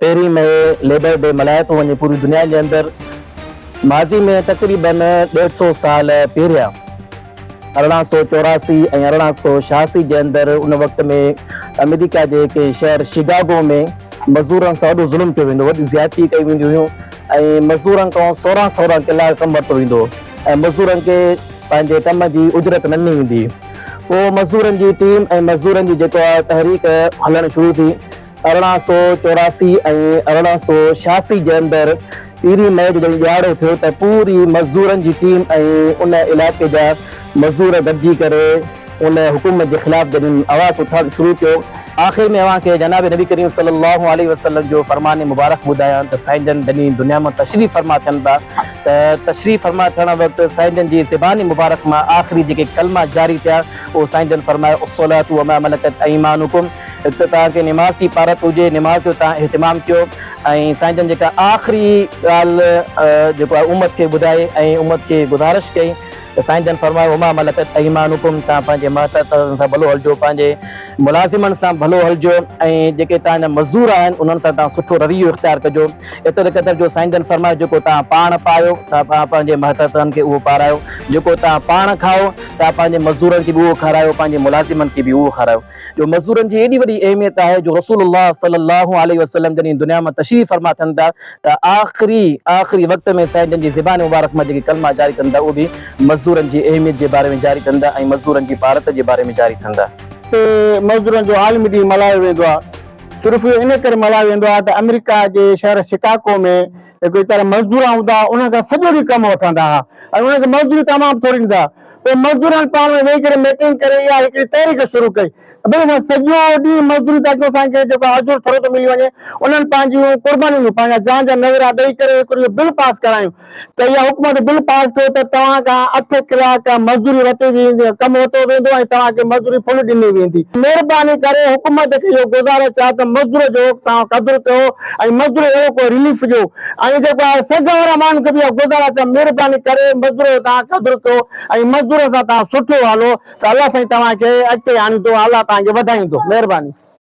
پهرين مئي labour day ملهايو ٿو وڃي پوري دنيا جي اندر. ماضي ۾ تقريبن ڏيڍ سئو سال پهريان 1884 ۽ 1886 جي اندر ان وقت ۾ آمريڪا جي هڪ شهر شڪاگو ۾ مزورن سان وڏو ظلم ڪيو ويندو هو، وڏي زيادتي ڪئي وينديون هيون ۽ مزورن کان سورهن سورهن ڪلاڪ ڪم ورتو ويندو هو ۽ مزورن کي پنهنجي ڪم جي اجرت نه ڏني ويندي هئي. پوء مزورن جي ٽيم ۽ مزورن جي جيڪو آهي تحريڪ هلڻ شروع ٿي. 1884 ۽ 1886 جي اندر پهرين مئي جو جڏهن ڏهاڙو ٿيو ته پوري مزدورن جي ٽيم ۽ ان علائقي جا مزدور گڏجي ڪري ان حڪومت جي خلاف جڏهن آواز اٿارڻ شروع ڪيو. آخر ۾ اوهان کي جناب نبي ڪريم صلي الله عليه وسلم جو فرمان مبارڪ ٻڌايان ته سائين جن جڏهن دنيا مان تشريف فرما ٿين ٿا ته تشريف فرما ٿيڻ وقت سائين جن جي زبان مبارڪ مان آخري جيڪي ڪلما جاري ٿيا اهو سائين جن فرمايو الصلوة وما ملڪت ايمانڪم هڪ ته توهان کي نماز جي پارت هجي، نماز جو توهان اهتمام ڪيو ۽ سائين جن جيڪا آخري ڳالهه جيڪو آهي امت کي ٻڌائي ۽ امت کي گذارش ڪئي ته سائين جن فرمايو وما ملڪت ايمانڪم توهان پنهنجي ماتحتن سان ڀلو هلجو، پنهنجي ملازمن سان ڀلو هلجو ۽ جيڪي توهان جا مزور آهن انهن سان توهان سٺو رويو اختيار ڪجو. ايتري قدر جو سائين جن فرمايو جيڪو توهان پاڻ پايو توهان پنهنجي ماتحتن کي اهو پارايو، جيڪو توهان پاڻ کائو توهان پنهنجي مزورن کي به اهو کارايو، پنهنجي ملازمن کي به اهو کارايو. جو مزورن جي ايڏي وڏي اهميت آهي جو رسول الله صلي الله عليه وسلم جڏهن دنيا مان تشريف فرما ٿين ٿا ته آخري آخري وقت ۾ سائين جن جي زبان مبارڪ مان جيڪي ڪلما جاري ٿين ٿا اهي به مزدورن جي اهميت جي باري ۾ جاري ٿين ٿا ۽ مزدورن جي پارت جي باري ۾ جاري ٿين ٿا. تي مزدورن جو عالمي ڏينهن ملهايو ويندو آهي. صرف اهو ان ڪري ملهايو ويندو آهي ته آمريڪا جي شهر شڪاگو ۾ هڪ ويچارا مزدور هوندا هئا انهن کان سڄو ڏينهن ڪم وٺندا هئا ۽ انهن کي مزدوري تمام ٿوري ڏيندا هئا پوء مزدورن پاڻ ۾ ويهي ڪري ميٽنگ ڪري اها هڪڙي تحريڪ شروع ڪئي ته ڀئي اسان سڄو ڏينهن مزدوري ٿا ڪيون اسان کي جيڪو آهي اجورو ٿورو ٿو ملي وڃي انهن پنهنجيون قربانيون ڏنيون پنهنجا جان جا نذرا ڏئي ڪري هڪڙو اهو بل پاس ڪرايون ته اها حڪومت بل پاس ڪيو ته توهان کان اٺ ڪلاڪ مزدوري ورتي ويندي ڪم ورتو ويندو ۽ توهان کي مزدوري فل ڏني ويندي. مهرباني ڪري حڪومت کي اهو گذارش آهي ته مزدور جو توهان قدر ڪيو ۽ مزدور کي اهڙو ڪو رليف ڏيو ۽ جيڪو آهي سگهه وارا ماڻهن کي به اها گذارش آهي مهرباني ڪري مزدور جو توهان قدر ڪيو ۽ مزدور سان توهان سٺو هلو ته الله سائين توهان کي اڳتي آڻيندو الله توهان کي وڌائيندو مهرباني.